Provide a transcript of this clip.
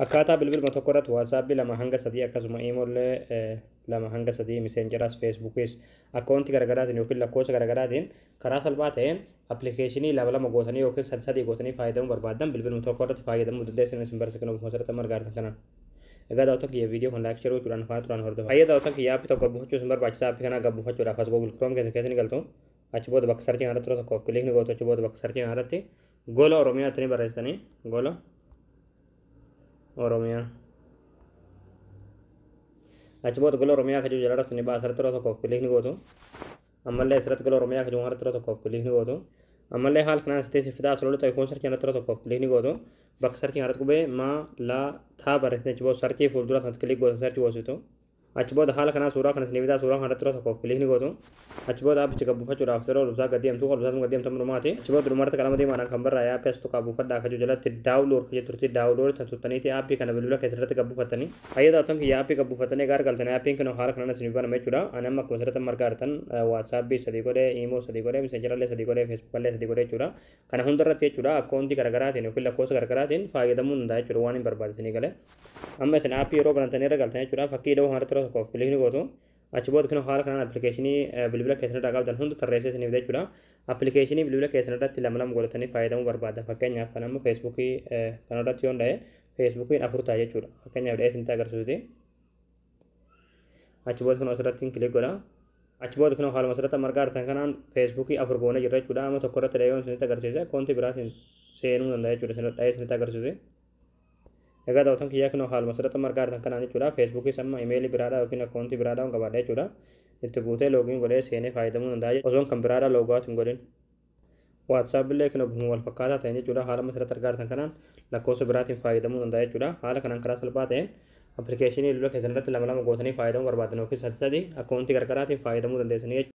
Akkaataa bilbiluma tokko irratti WhatsAppii 2 hanga 3, akkasuma Imollee 2 hanga 3, Messengeraas, Facebookis akkaawuntii garaagaraatiin yookiin lakkoofsa garaagaraatiin karaa salphaa ta'een appilikeeshinii lama lama gootanii yookiin sadi sadii gootanii fayyadamuu barbaadan bilbiluma tokko irratti fayyadamuu dandeessan isin barsiisa kan ofuma asirratti amma argaa kanaan. Egaa daawwattoota kiyya, viidiyoo kan like, share gochuudhaan afaan turaan hordofa. Hayyee daawwattoota kiyya, aappii tokko buufachuu isin barbaachisa. Aappii kana buufachuudhaaf as Google Chrome keessa keessa ni galtu. Achi booda bakka searchii kanarratti yeroo tokkoof click ni gootu. Achi booda bakka searchii kanarratti Gola Oromiyaa itti ni barreessitanii, Gola Oromiyaa. Achi booda Gola Oromiyaa kan jiru jalarratti ni ba'a. Asirratti yeroo tokkoof click ni gootu. Ammallee asirratti Gola Oromiyaa kan jiru kanarratti yeroo tokkoof click ni gootu. Ammallee haala kanaan sitti fidaa as loluu ta'e kun searchii kanarratti yeroo tokkoof click ni gootu. Bakka searchii kanarratti qubee ma la taa barreessitanii, achi booda searchii fuuldura kanatti click gootu, searchii goositu. Achi booda haala kanaa suuraa kana isinii fidaa. Suuraa kanarratti yeroo tokkoof click ni gootu. Achi booda aappicha gad buufachuudhaaf yeroo dhuftaa gad deemtu, ol dhuftaa gad deemtu dhumaati. Achi booda dhumarratti qalama diimaadhaan kan barraa'e aappii as tuqaa buufadhaa akka jiru jalatti "download" kan jettutti download tan tuttaniiti aappii kana bilbila keessan irratti gad buufattanii. Hayyee daawwattoon kiyya, aappii gad buufattanii gaara galtanii aappiin kun haala kanaan isinii banama jechuudha. Ani amma akkuma asirratti argaa jirtan WhatsAppii sadii godhee, Imo sadii godhee, Messengerallee sadii godhee, Facebookallee sadii godhee jechuudha. Kana hundarratti jechuudha akkaawuntii garaagaraatiin yookiin lakkoofsa garaagaraatiin fayyadamuu danda'a jechuudha, waan hin barbaade galee. Amma isin aappii yeroo banatanii irra galtan jechuudha, fakkii dhawoo kanarratti yeroo tokkoof click ni gootu. Achi booda kun haala kanaan appilikeeshinii bilbila keessan irraa qabdan hunda tarreessee isiniif jechuudha. Appilikeeshinii bilbila keessan irratti lama lama godhatanii fayyadamuu barbaada. Fakkeenyaaf kan amma Facebookii kanarratti yoon dha'e, Facebookiin afur ta'a jechuudha. Fakkeenyaaf dha'ee isinitti agarsiisuti. Achi booda kun asirratti click godha. Achi booda kun haaluma asirratti argaa jirtan kanaan Facebookii afur goonee jirra jechuudha. Amma tokko irratti dha'ee yoon isinitti agarsiise, akkaawuntii biraatiin seenuu danda'a jechuudha. Isin dha'ee isinitti agarsiise. Egaa daawwattoon kiyyaa, kun haaluma asirratti argaa jirtan kanaan jechuudha. Facebookis amma imeelii biraadhaa yookiin akkaawuntii biraadhaa qabaadha jechuudha. Itti guutee login godhee seenee fayyadamuu danda'a osoon kan biraadhaa logout hin godhin. WhatsApp illee kan bifuma wal fakkaataa ta'een jechuudha. Haala asirratti argaa jirtan kanaan lakkoofsa biraatiin fayyadamuu danda'a jechuudha. Haala kanaan karaa salphaa ta'een appilikeeshinii bilbila keessan irratti lama lama gootanii fayyadamuu barbaadan yookiin sadi sadi akkaawuntii garaagaraatiin fayyadamuu dandeessanii jechuudha.